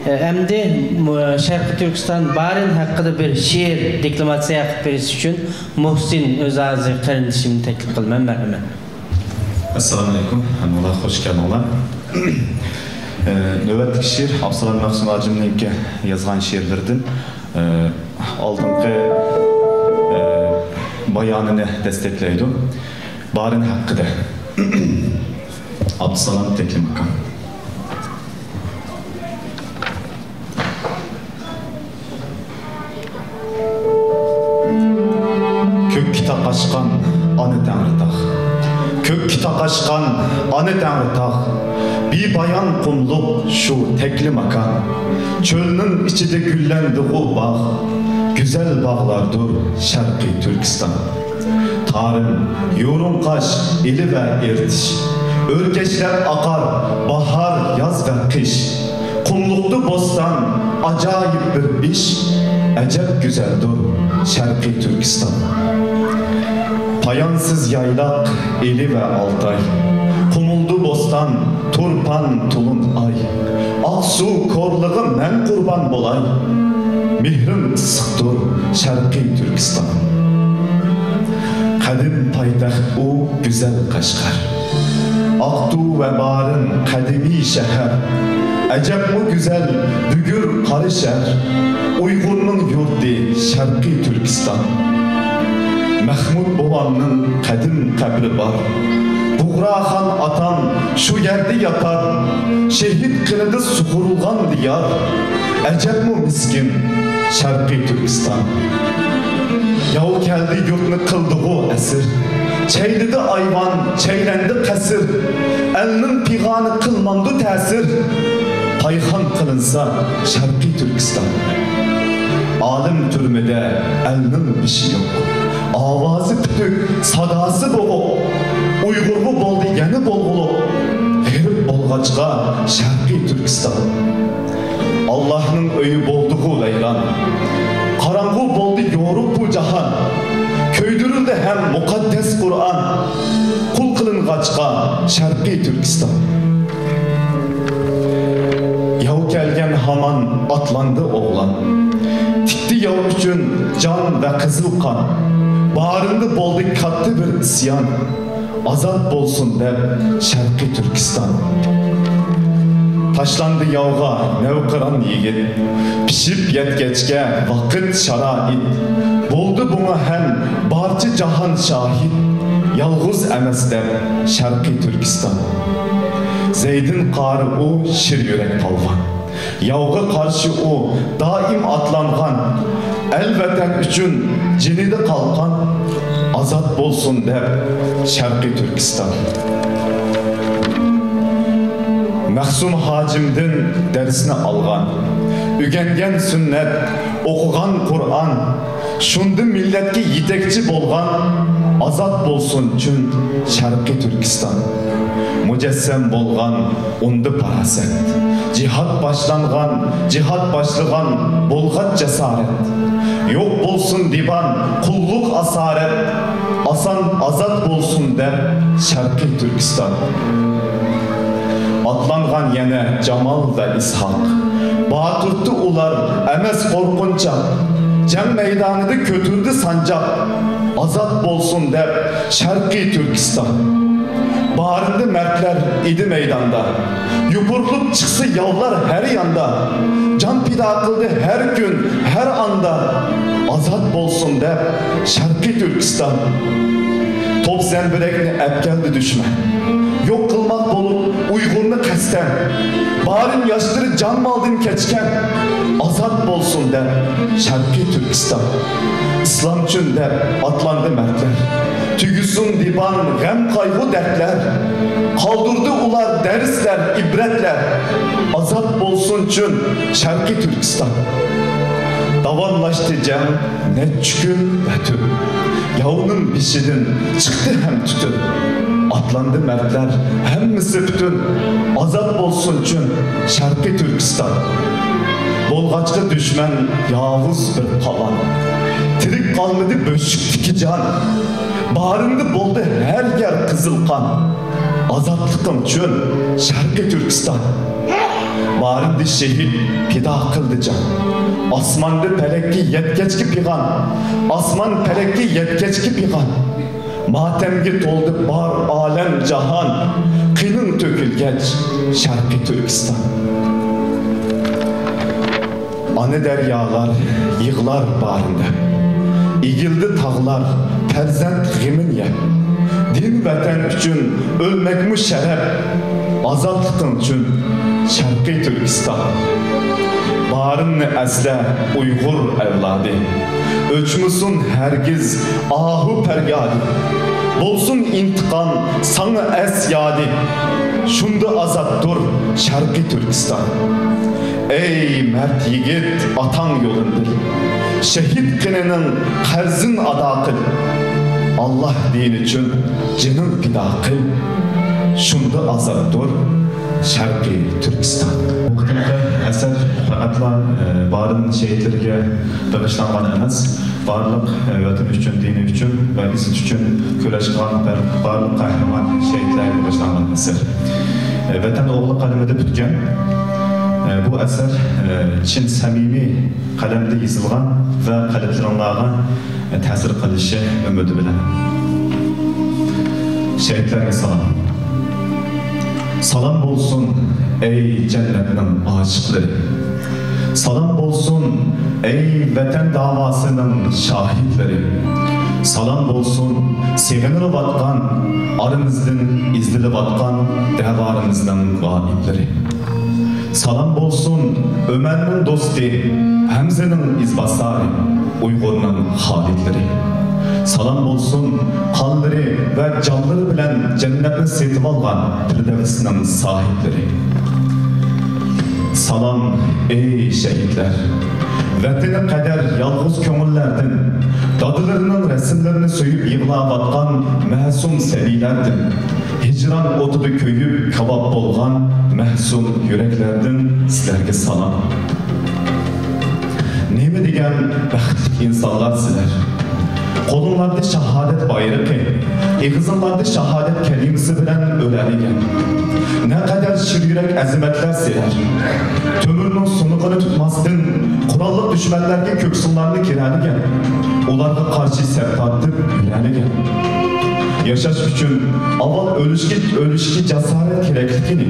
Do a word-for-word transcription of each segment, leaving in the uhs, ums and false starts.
ئەمدى مۇ-، شەرقىي تۈركىستان بارىن ھەققىدە بىر شېئىر دېكلاماتسىيە قىلىپ بېرىش ئۈچۈن مۇھسىن ئۆزئازى قېرىندىشىمنى تەكلىپ قىلىمەن. مەرھەمەت. ئەسسالامۇ ئەلەيكۇم. ھەممىڭلار خوش كەلدىڭلار. ئە، نۆۋەتتىكى شېئىر ئابدۇسالام مەخسۇم ھاجىمنىڭكى يازغان شېئىرلىرىدىن، ئە، ئالدىنقى، ئە، بايانىنى دەستەكلەيدۇ. بارىن ھەققىدە. ئابدۇسالام تەكلىماكان. كۆككە تاقاشقان ئانا تەڭرىتاغ. كۆككە تاقاشقان ئانا تەڭرىتاغ. بىپايان قۇملۇق شۇ تەكلىماكان. چۆلنىڭ ئىچىدە گۈللەندىغۇ باغ. گۈزەل باغلاردۇر شەرقىي تۈركىستان. تارىم، يۇرۇڭقاش، ئىلى ۋە ئېرتىش. ئۆركەشلەپ ئاقار باھار، ياز ۋە قىش. قۇملۇقتا بوستان، ئاجايىپ بىر ئىش. ئەجەب گۈزەلدۇر شەرقىي تۈركىستان. پايانسىز يايلاق، ئىلى ۋە ئالتاي. قۇمۇلدا بوستان، تۇرپان، تولۇن ئاي. ئاقسۇ كورلىغا مەن قۇربان بولاي. مېھرىڭ ئىسسىقتۇر شەرقىي تۈركىستان. قەدىم پايتەخت ئۇ گۈزەل قەشقەر. ئاقتۇ ۋە بارىن قەدىمىي شەھەر. ئەجەبمۇ گۈزەل بۈگۈر قاراشەھەر. ئۇيغۇرنىڭ يۇرتى شەرقىي تۈركىستان. مەخمۇت بوۋامنىڭ قەدىم قەبرە بار. بۇغراخان ئاتام شۇ يەردە ياتار. شېھىت قېنىدا سۇغۇرۇلغان دىيار. ئەجەبمۇ مىسكىن شەرقىي تۈركىستان. ياۋ كەلدى يۇرتنى قىلدىغۇ ئەسىر. چەيلىدى ئايۋان، چەيلەندى قەسىر. ئەلنىڭ پىغانى قىلمامدۇ تەسىر؟ پايخان قىلىنسا شەرقىي تۈركىستان. ئالىم تۈرمىدە، ئەلنىڭ بېشى يوق. ئاۋازى پۈتۈك، ساداسى بوغۇق. ئۇيغۇرغا بولدى يەنە بولغۇلۇق. غېرىب بولغاچقا شەرقىي تۈركىستان. ئاللاھنىڭ ئۆيى بولدىغۇ ۋەيران. قاراڭغۇ بولدى يورۇق بۇ جاھان. كۆيدۈرۈلدى ھەم مۇقەددەس قۇرئان. قۇل قىلىنغاچقا شەرقىي تۈركىستان. ياۋ كەلگەن ھامان ئاتلاندى ئوغلان. تىكتى ياۋ ئۈچۈن جان ۋە قىزىل قان. بارىندا بولدى كاتتا بىر ئىسيان. ئازاد بولسۇن دەپ شەرقىي تۈركىستان. تاشلاندى ياۋغا نەۋقىران يىگىت. پىشىپ يەتكەچكە ۋاقىت شارائىت. بولدى بۇڭا ھەم بارچە جاھان شاھىت. يالغۇز ئەمەس دەپ شەرقىي تۈركىستان. زەيدىن قارى ئۇ شىر يۈرەك پالۋان. ياۋغا قارشى ئۇ دائىم ئاتلانغان، ئەل ۋەتەن ئۈچۈن جېنىدا قالقان، ئازاد بولسۇن دەپ شەرقىي تۈركىستان. مەخسۇم ھاجىمدىن دەرسنى ئالغان، ئۆگەنگەن سۈننەت، ئوقۇغان قۇرئان، شۇندى مىللەتكە يېتەكچى بولغان، ئازاد بولسۇن چۈن شەرقىي تۈركىستان. مۇجەسسەم بولغان ئۇندى پاراسەت، جىھاد باشلانغان، جىھاد باشلىغان بولغاچ جاسارەت. يوق بولسۇن دىۋان، قۇللۇق ئاسارەت، ئاسان ئازاد بولسۇن دەپ شەرقىي تۈركىستان. ئاتلانغان يەنە جامال ۋە ئىسھاق. باتۇرتتى ئۇلار ئەمەس قورقۇنچاق. جەڭ مەيدانىدا كۆتۈردى سانجاق. ئازاد بولسۇن دەپ شەرقىي تۈركىستان. بارىندى مەردلەر ئىدى مەيداندا. يوپۇرۇلۇپ چىقسا ياۋلار ھەر ياندا. جان پىدا قىلدى ھەر كۈن، ھەر ئاندا. ئازاد بولسۇن دەپ شەرقىي تۈركىستان. توپ زەمبىرەكنى ئەپكەلدى دۈشمەن. يوق قىلماق بولۇپ ئۇيغۇرنى قەستەن. بارىن ياشلىرى جان مالدىن كەچكەن. ئازاد بولسۇن دەپ شەرقىي تۈركىستان. ئىسلام چۈن دەپ ئاتلاندى مەردلەر. تۈگىسۇن دىبان غەم قايغۇ دەردلەر. قالدۇردى ئۇلار دەرسلەر، ئىبرەتلەر. ئازاد بولسۇن چۈن شەرقىي تۈركىستان. داۋاملاشتى جەڭ نەچچە كۈن ۋە تۈن. ياۋنىڭ بېشىدىن چىقتى ھەم تۈتۈن. ئاتلاندى مەردلەر ھەممىسى پۈتۈن. ئازاد بولسۇن چۈن شەرقىي تۈركىستان. بولغاچقا دۈشمەن ياۋۇز بىر قالان. تىرىك قالمىدى بۆشۈكتىكى جان. بارىندى بولدى ھەر يەر قىزىل قان. ئازادلىقىڭ چۈن شەرقىي تۈركىستان. بارىندا شېھىت پىدا قىلدى جان. ئاسماندا پەلەككە يەتكەچكە پىغان، ئاسمان پەلەككە يەتكەچكە پىغان. ماتەمگە تولدى بار ئالەم جاھان، قېنىڭ تۆكۈلگەچ شەرقىي تۈركىستان. ئانا دەريالار يىغلار بارىندا، ئېگىلدى تاغلار پەرزەنت غېمىنى يەپ. دىن ۋەتەن ئۈچۈن ئۆلمەكمۇ شەرەپ، ئازادلىقىڭ ئۈچۈن شەرقىي تۈركىستان. بارىننى ئەسلە ئۇيغۇر ئەۋلادى، ئۆچمىسۇن ھەرگىز ئاھۇ پەريادى. بولسۇن ئىنتىقام ساڭا ئەس يادى، شۇندا ئازادتۇر شەرقىي تۈركىستان. ئەي مەرد يىگىت، ئاتاڭ يولىنى بىل، شېھىت قېنىنىڭ قەرزىنى ئادا قىل. ئاللا دىنى ئۈچۈن جېنىڭ پىدا قىل، شۇندا ئازادتۇر شەرقىي تۈركىستان. بۇ قېتىمقى ئەسەر پەقەتلا، ئە، بارىن شېھىتلىرىگە بېغىشلانغان ئەمەس، بارلىق، ئە، ۋەتىنى ئۈچۈن، دىنى ئۈچۈن ۋە ئىززىتى ئۈچۈن كۈرەش قىلغان بار-، بارلىق قەھرىمان شېھىتلەرگە بېغىشلانغان ئەسەر. ئە، ۋەتەن ئوغلى قەلىمىدە پۈتكەن، ئە، بۇ ئەسەر، ئە، چىن سەمىمىي قەلەمدە يېزىلغان ۋە قەلبلىرىڭلارغا تەسىر قىلىشى ئۈمىدى بىلەن. شېھىتلەرگە سالام. سالام بولسۇن، ئەي جەننەتنىڭ ئاشىقلىرى! سالام بولسۇن، ئەي ۋەتەن داۋاسىنىڭ شاھىتلىرى! سالام بولسۇن، سېغىنىلىۋاتقان، ئارىمىزدىن ئېزىلىۋاتقان دەۋارىمىزنىڭ غائىبلىرى! سالام بولسۇن ئۆمەرنىڭ دوستى، ھەمزىنىڭ ئىزباسارى، ئۇيغۇرنىڭ خالىدلىرى. سالام بولسۇن قانلىرى ۋە جانلىرى بىلەن جەننەتنى سېتىۋالغان پىردەۋسنىڭ ساھىبلىرى. سالام، ئەي شەھىدلەر! ۋەتىنى قەدەر يالغۇز كۆڭۈللەردىن، دادىلىرىنىڭ رەسىملىرىنى سۆيۈپ يىغلاۋاتقان مەسۇم سەبىيلەردىن، ھىجران ئوتىدا كۆيۈپ كاۋاپ بولغان مەسۇم يۈرەكلەردىن سىلەرگە سالام. نېمە دېگەن بەختلىك ئىنسانلار سىلەر! قولۇڭلاردا شاھادەت بايرىقى، ئېغىزىڭلاردا شاھادەت كەلىمىسى بىلەن ئۆلەلىگەن. نەقەدەر شىر يۈرەك ئەزىمەتلەر سىلەر! تۆمۈرنىڭ سۇنۇقىنى تۇتماستىن، قوراللىق دۈشمەنلەرگە كۆكسىڭلارنى كىرەلىگەن، ئۇلارغا قارشى سەپ تارتىپ يۈرەلىگەن. ياشاش ئۈچۈن ئاۋۋال ئۆلۈشكە، ئۆلۈشكە جاسارەت كېرەكلىكىنى،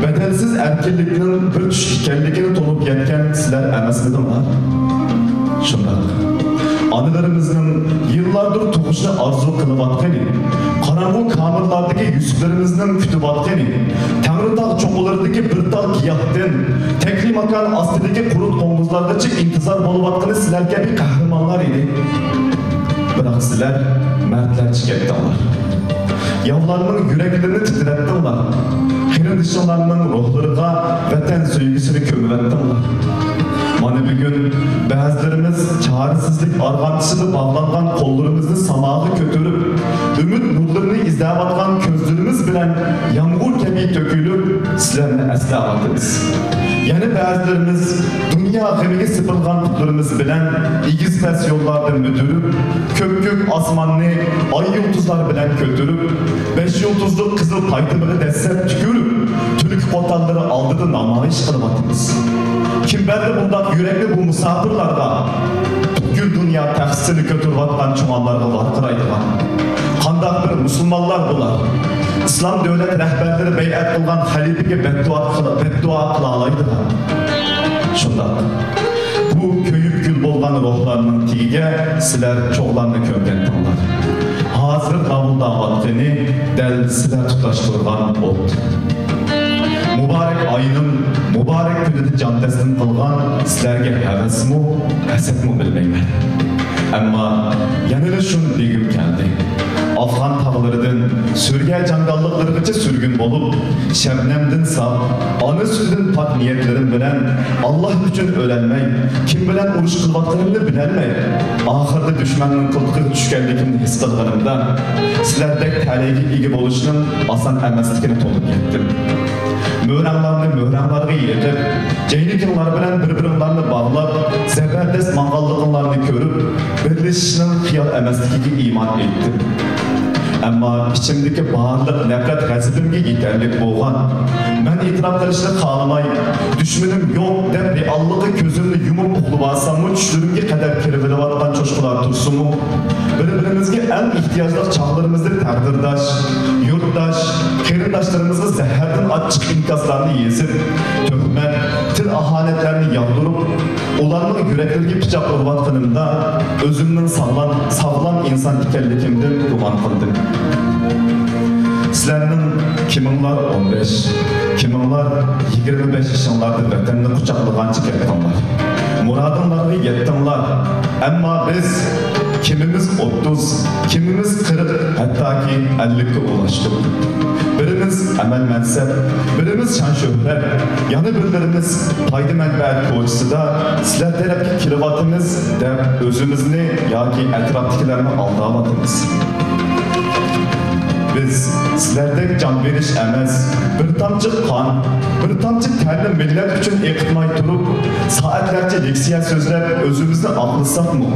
بەدەلسىز ئەركىنلىكنىڭ بىر چۈش ئىكەنلىكىنى تونۇپ يەتكەن سىلەر ئەمەسمىدىڭلار؟ شۇنداق. ئانىلىرىمىزنىڭ يىللاردۇر تۇغۇشنى ئارزۇ قىلىۋاتقىنى، قاراڭغۇ كامېرلاردىكى يۈسۈپلىرىمىزنىڭ كۈتۈۋاتقىنى، تەڭرىتاغ چوققىلىرىدىكى بىر تال گىياھتىن، تەكلىماكان ئاستىدىكى قۇرت قوڭغۇزلارغىچە ئىنتىزار بولۇۋاتقىنى سىلەر كەبى قەھرىمانلار ئىدى. بىراق سىلەر مەردلەرچە كەتتىڭلار. ياۋلارنىڭ يۈرەكلىرىنى تىترەتتىڭلار. قېرىندىشىڭلارنىڭ روھلىرىغا ۋەتەن سۆيگۈسىنى كۆمۈۋەتتىڭلار. مانا بۈگۈن بەزىلىرىمىز چارىسىزلىك ئارغامچىسىدا باغلانغان قوللىرىمىزنى ساماغا كۆتۈرۈپ، ئۈمىد نۇرلىرىنى ئىزدەۋاتقان كۆزلىرىمىز بىلەن يامغۇر كەبى تۆكۈلۈپ، سىلەرنى ئەسلەۋاتىمىز. يەنە بەزىلىرىمىز دۇنيا غېمىگە سېپىلغان پۇتلىرىمىز بىلەن ئېگىز-پەس يوللاردا مۈدۈرۈپ، كۆپكۆك ئاسماننى ئاي يۇلتۇزلار بىلەن كۆتۈرۈپ، بەش يۇلتۇزلۇق قىزىل پايتىمىغا دەسسەپ تۈكۈرۈپ، تۈرك قوتانلىرى ئالدىدا نامايىش قىلىۋاتىمىز. كىم بەردى بۇنداق يۈرەكنى بۇ مۇساپىرلارغا؟ پۈتكۈل دۇنيا تەخسىسىنى كۆتۈرۈۋاتقان چۇڭانلارغا ۋارقىرايدىغان. قانداق بىر مۇسۇلمانلار بۇلار؟ ئىسلام دۆلەت رەھبەرلىرى بەيئەت قىلغان خەلىپىگە بەددۇئا قىل-، بەددۇئا قىلالايدىغان. شۇنداق. بۇ كۆيۈپ كۈل بولغان روھلارنىڭ تېگىگە سىلەر چوغلارنى كۆمگەنتىڭلار. ھازىر لاۋۇلداۋاتقىنى دەل سىلەر تۇتاشتۇرغان ئوت. مۇبارەك ئاينىڭ مۇبارەك كۈنىدە جان تەسلىم قىلغان سىلەرگە ھەۋەسمۇ، ھەسەتمۇ بىلمەيمەن. ئەمما يەنىلا شۇنى دېگۈم كەلدى. ئافغان تاغلىرىدىن سۈرىيە جاڭگاللىقلىرىغىچە سۈرگۈن بولۇپ، شەبنەمدىن ساپ، ئانا سۈتىدىن پاك نىيەتلىرىم بىلەن ئاللا ئۈچۈن ئۆلەلمەي، كىم بىلەن ئۇرۇش قىلىۋاتقىنىمنى بىلەلمەي، ئاخىرىدا دۈشمەننىڭ قىلتىقىغا چۈشكەنلىكىمنى ھېس قىلغىنىمدا، سىلەردەك تەلەيگە ئىگە بولۇشنىڭ ئاسان ئەمەسلىكىنى تونۇپ يەتتىم. مۆرەڭلارنى مۆرەڭلارغا يېقىپ، جەينىكىڭلار بىلەن بىر-بىرىڭلارنى باغلاپ، زەبەردەست ماڭغانلىقىڭلارنى كۆرۈپ، بىرلىشىشنىڭ خىيال ئەمەسلىكىگە ئىمان ئېيتتىم. ئەمما ئىچىمدىكى بارلىق نەپرەت غەزىپىمگە يېتەرلىك بولغان. مەن ئېتىراپ قىلىشنى خالىماي، دۈشمىنىم يوق دەپ رېئاللىققا كۆزۈمنى يۇمۇپ ئۇخلىۋالساممۇ، چۈشلىرىمگە قەدەر كىرىۋېلىۋاتقان چوشقىلار تۇرسىمۇ، بىر-بىرىمىزگە ئەڭ ئېھتىياجلىق چاغلىرىمىزدا تەقدىرداش، يۇرتداش، قېرىنداشلىرىمىزغا زەھەردىن ئاچچىق ئىنكاسلارنى يېزىپ، تۆھمەت، تىل ئاھانەتلەرنى ياغدۇرۇپ، ئۇلارنىڭ يۈرەكلىرىگە پىچاق ئۇرۇۋاتقىنىمدا، ئۆزۈمنىڭ ساغلام، ساغلام ئىنسان ئىكەنلىكىمدىن گۇمان قىلدىم. سىلەرنىڭ كىمىڭلار ئون بەش، كىمىڭلار يىگىرمە بەش يېشىڭلاردا ۋەتەننى قۇچاقلىغانچە كەتتىڭلار. مۇرادىڭلارغا يەتتىڭلار. ئەمما بىز، كىمىمىز ئوتتۇز، كىمىمىز قىرىق، ھەتتاكى ئەللىككە ئۇلاشتۇق. بىرىمىز ئەمەل-مەنسەپ، بىرىمىز شان-شۆھرەت، يەنە بىرلىرىمىز پايدا-مەنپەئەت كوچىسىدا سىلەر تەرەپكە كېلىۋاتىمىز دەپ ئۆزىمىزنى ياكى ئەتراپتىكىلەرنى ئالداۋاتىمىز. بىز سىلەردەك جان بېرىش ئەمەس، بىر تامچە قان، بىر تامچە تەرنى مىللەت ئۈچۈن ئېقىتماي تۇرۇپ، سائەتلەرچە لېكسىيە سۆزلەپ ئۆزىمىزنى ئاقلىساقمۇ؟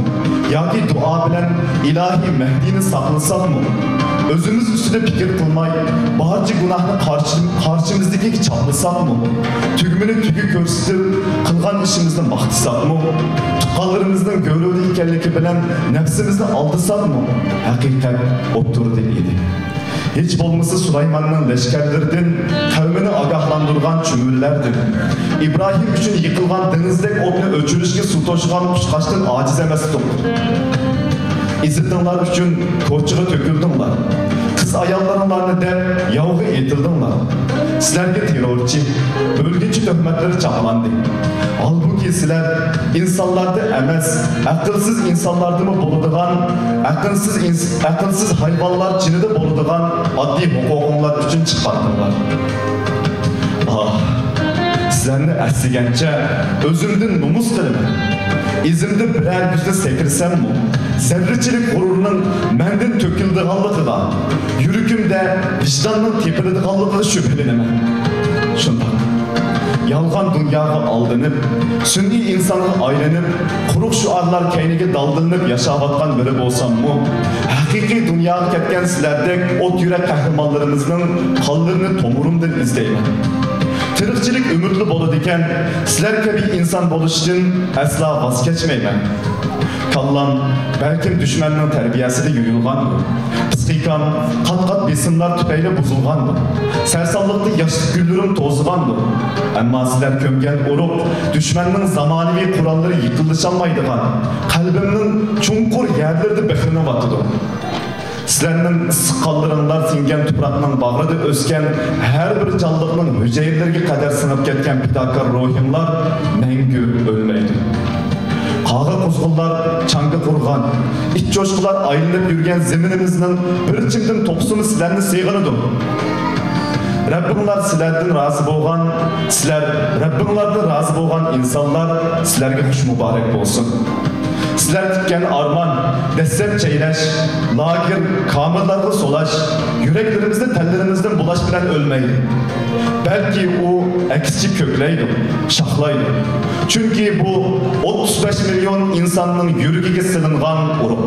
ياكى دۇئا بىلەن ئىلاھىي مەھدىنى ساقلىساقمۇ؟ ئۆزىمىز ئۈستىدە پىكىر قىلماي، بارچە گۇناھنى قارشى-، قارشىمىزدىكىگە چاپلىساقمۇ؟ تۈگمىنى تۈگە كۆرسىتىپ، قىلغان ئىشىمىزنى ماختىساقمۇ؟ تۇغقانلىرىمىزنىڭ گۆرۈدە ئىكەنلىكى بىلەن نەپسىمىزنى ئالدىساقمۇ؟ ھەقىقەت ئوتتۇرىدا ئىدى. ھېچ بولمىسا سۇلايماننىڭ لەشكەرلىرىدىن، قەۋمىنى ئاگاھلاندۇرغان چۈمۈلىلەردىن، ئىبراھىم ئۈچۈن يىقىلغان دېڭىزدەك ئوتنى ئۆچۈرۈشكە سۇ توشۇغان قۇشقاچتىن ئاجىز ئەمەستۇق. ئىززىتىڭلار ئۈچۈن كوچىغا تۆكۈلدۈڭلار. قىز-ئاياللىرىڭلارنى دەپ ياۋغا ئېتىلدىڭلار. سىلەرگە تېررورچى، ئۆلگۈنچى تۆھمەتلىرى چاپلاندى. ھالبۇكى، سىلەر ئىنسانلاردا ئەمەس، ئەقىلسىز ئىنسانلاردىمۇ بولىدىغان، ئەقىلسىز ئىنس-، ئەقىلسىز ھايۋانلار جېنىدا بولىدىغان ئاددىي ھوقۇقۇڭلار ئۈچۈن چىققانتىڭلار. ئاھ، سىلەرنى ئەسلىگەنچە ئۆزۈمدىن نومۇس قىلىمەن. ئىزىمدا بىرەر يۈزنى سەكرىسەممۇ، زەررىچىلىك غۇرۇرنىڭ مەندىن تۆكۈلىدىغانلىقىغا، يۈرىكىمدە ۋىجداننىڭ تېپىلىدىغانلىقىغا شۈبھىلىنىمەن. شۇنداق. يالغان دۇنياغا ئالدىنىپ، سۈنئىي ئىنسانغا ئايلىنىپ، قۇرۇق شوئارلار كەينىگە دالدىلىنىپ ياشاۋاتقان بىرى بولساممۇ، ھەقىقىي دۇنياغا كەتكەن سىلەردەك ئوت يۈرەك قەھرىمانلىرىمىزنىڭ قانلىرىنى تومۇرۇمدىن ئىزدەيمەن. تىرىكچىلىك ئۈمىدلى بولىدىكەن، سىلەر كەبى ئىنسان بولۇشتىن ئەسلا ۋاز كەچمەيمەن. كاللام بەلكىم دۈشمەننىڭ تەربىيەسىدە يۇيۇلغاندۇ. پىسخىكام قات-قات بېسىملار تۈپەيلى بۇزۇلغاندۇ. سەرسانلىقتا ياشلىق كۈنلىرىم توزىغاندۇ. ئەمما سىلەر كۆمگەن ئۇرۇق دۈشمەننىڭ زامانىۋى قوراللىرى يېقىنلىشالمايدىغان، قەلبىمنىڭ چوڭقۇر يەرلىرىدە بىخلىنىۋاتىدۇ. سىلەرنىڭ ئىسسىق قانلىرىڭلار سىڭگەن تۇپراقنىڭ باغرىدا ئۆسكەن ھەر بىر جانلىقنىڭ ھۈجەيرىلىرىگە قەدەر سىڭىپ كەتكەن پىداكار روھىڭلار مەڭگۈ ئۆلمەيدۇ. قاغا-قۇزغۇنلار چاڭگا قۇرغان، ئىت-چوشقىلار ئايلىنىپ يۈرگەن زېمىنىمىزنىڭ بىر چىمدىم توپىسىمۇ سىلەرنى سېغىنىدۇ. رەببىڭلار سىلەردىن رازى بولغان، سىلەر رەببىڭلاردىن رازى بولغان ئىنسانلار، سىلەرگە خۇش مۇبارەك بولسۇن. سىلەر تىككەن ئارمان، دەسسەپ چەيلەش، لاگېر، كامېرلارغا سولاش، يۈرەكلىرىمىزنى تەنلىرىمىزدىن بۇلاش بىلەن ئۆلمەيدۇ. بەلكى ئۇ ئەكسىچە كۆكلەيدۇ، شاخلايدۇ. چۈنكى بۇ ئوتتۇز بەش مىليون ئىنساننىڭ يۈرىكىگە سېلىنغان ئۇرۇق.